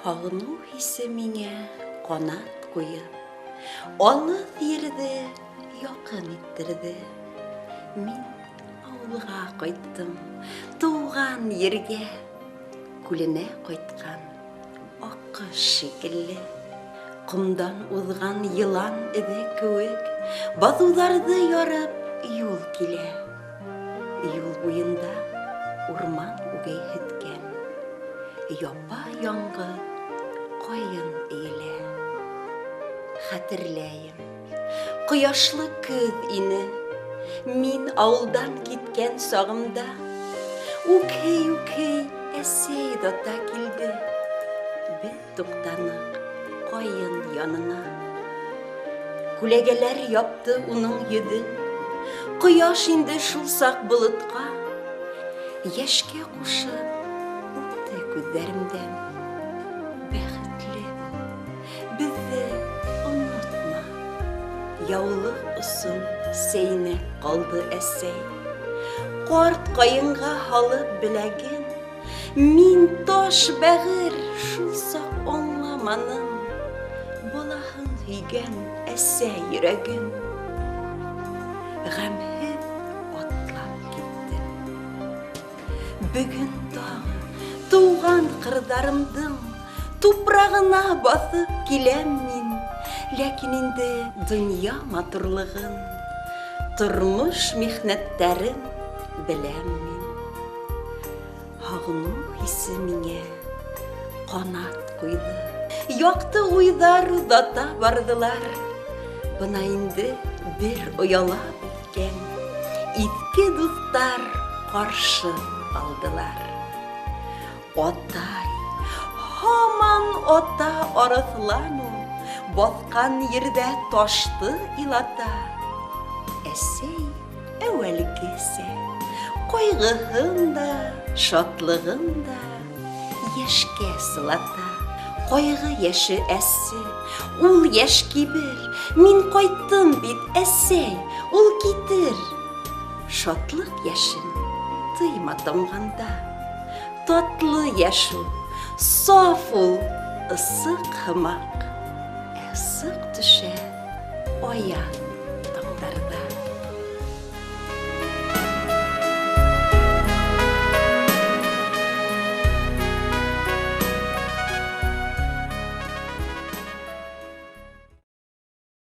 Һағыныу хисе миңә ҡанат ҡуйып, Алыҫ ерҙе яҡын иттерҙе. Мин ауылға ҡайттым, тыуған ергә, Күленә ҡайтҡан аҡҡош шикелле. Ҡомдан уҙған йылан эҙе кеүек, Баҫыуҙарҙы ярып юл килә. Юл буйында урман үгәйһеткән, Япа-яңғыҙ ҡайын эйелә. Хәтерләйем, ҡояшлы көҙ ине, Мин ауылдан киткән сағымда. Үкһей-үкһей әсәй ҙата килде, Беҙ туҡтаныҡ ҡайын янына. Күләгәләр япты уның йөҙөн, Ҡояш инде шул саҡ болотҡа. Йәшкә ҡушып үпте күҙҙәремдән. Бәхетле бул, беҙҙе онотма. Яулыҡ осон сәйнәп ҡалды әсәй. Ҡарт ҡайынға һалып беләген, Мин таш бәғер шул саҡ аңламаным Балаһын һөйгән әсә йөрәген. Ғәмһеҙ атлап киттем. Бөгөн тағы тыуған ҡырҙарымдың Тупрағына баҫып киләм мин, Ләкин инде донъя матурлығын, Тормош михнәттәрен беләм мин. Һағыныу хисе миңә ҡанат ҡуйҙы. Яҡты уйҙар оҙата барҙылар. Бына инде бер оялап үҫкән иҫке дуҫтар ҡаршы алдылар. Атай, һаман ата арыҫлан ул, баҫҡан ерҙә ташты илата. Әсәй әүәлгесә ҡайғыһын да, шатлығын да йәшкә сылата. Ҡайғы йәше әсе, ул йәш кибер, мин ҡайттым бит, әсәй, ул китер. Шатлыҡ йәшен тыйма тамғанда, татлы йәш ул, саф ул, ысыҡ һымаҡ, ә ысыҡ төшә аяҙ.